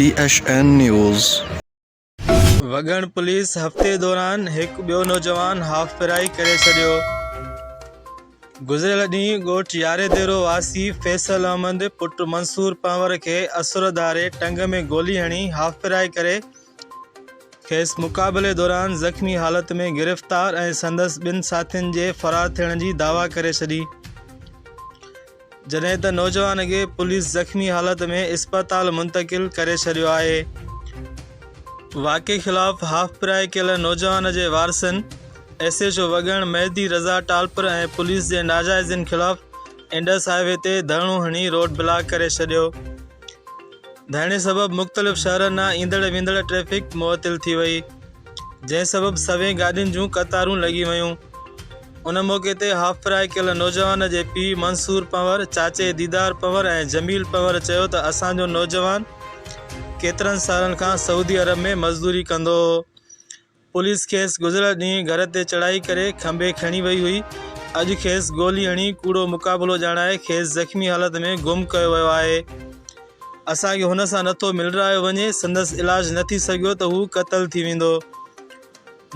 T H N news. Waggan police هفتي دوران هڪ ٻيو نوجوان هاف فرائي ڪري ڇڏيو. گذريل ڏينهن ڳوٺ ياري ديرو واسي فيصل احمد پٽ منصور پنهور کي اسر ڌاري ٽنگ ۾ گولي هڻي هاف فرائي ڪري کيس مقابلي دوران زخمي حالت ۾ گرفتار ۽ سندس ٻن ساٿين جي فرار ٿيڻ جي دعويٰ ڪري ڇڏي. جڏهن ته نوجوان کي پوليس زخمي حالت ۾ اسپتال منتقل ڪري ڇڏيو آهي. واقعي خلاف هاف فرائي ڪيل نوجوان جي وارثن S H O Waggan Mehdi Raza Talpur ۽ police جي ناجائزين خلاف انڊس هاء وي تي ڌرڻو هڻي روڊ بلاڪ ڪري ڇڏيو. ڌرڻي سبب مختلف شهرن ڏانهن ايندڙ ويندڙ ٽريفڪ معطل ٿي وئي. جنهن سبب سوين گاڏين جون قطارون لڳي ويون. ان موقعي تي هاف فرائي ڪيل نوجوان جي پيء منصور پنهور، چاچي ديدار پنهور ۽ جميل پنهور چيو ته اسان جو نوجوان ڪيترن سالن کان سعودي عرب ۾ مزدوري ڪندو هو، پوليس کيس گذريل ڏينهن گهر تي چڙهائي ڪري کنڀي کڻي وئي هئي، اڄ کيس گولي هڻي ڪوڙو مقابلو ڄاڻائي کيس زخمي حالت ۾ گم ڪيو ويو آهي. اسان کي هن سان نٿو ملرايو وڃي، سندس علاج نه ٿي سگهيو ته هو قتل ٿي ويندو.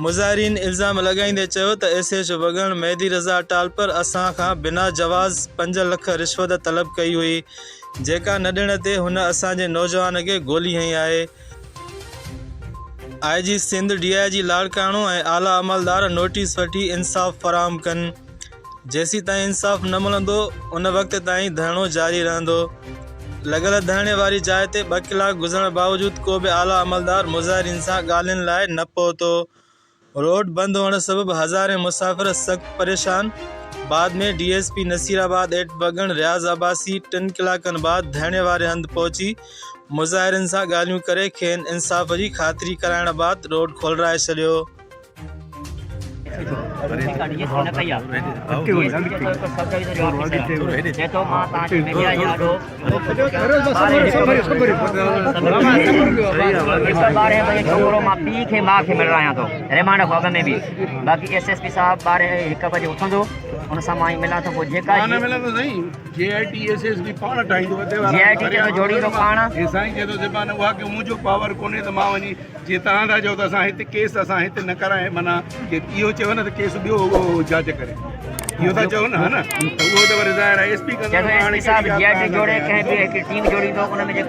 مظاهرين الزام لڳائيندي چيو ته S H O Waggan Mehdi Raza Talpur اسان کان بنا جواز پنج لک رشوت طلب ڪئي هئي، جيڪا نه ڏيڻ تي هن اسان جي نوجوان کي گولي هنئي آهي. I G Sindh, D I G Larkana ۽ اعليٰ عملدار نوٽيس وٺي انصاف فراهم ڪن. جيسيتائين انصاف نه ملندو ان وقت تائين ڌرڻو جاري رهندو. لڳل ڌرڻي واري جاء تي ٻه ڪلاڪ گذرڻ باوجود ڪو به اعليٰ عملدار مظاهرين سان ڳالهين لاء نه پهتو. روڊ بند هئڻ سبب هزارين مسافر سخت پريشان. بعد ۾ D S P Nasirabad at Waggan Riaz Abbasi ٽن ڪلاڪن بعد ڌرڻي واري هنڌ پهچي مظاهرين سان ڳالهيون ڪري کين انصاف جي خاطري ڪرائڻ بعد روڊ کولرائي ڇڏيو. J I T S S P پاڻ ٺاهيندو جي I ٽي جوڙيندو پاڻ سائين چئي ٿو زبان اها ڪيو منهنجو پاور ڪونهي ته مان وڃي جي توهان ٿا چئو ته اسان هت ڪيس اسان هت نه ڪرائي معنيٰ جي اهو چيو نه ته ڪيس ٻيو جاچ ڪري اهو ٿا چئو نه ها نه ته اهو ته وري ظاهر آهي ايس پي ڪندو ايس پي صاحب جي I ٽي جوڙي ڪنهن به هڪ ٽيم جوڙيندو ان ۾ جيڪا.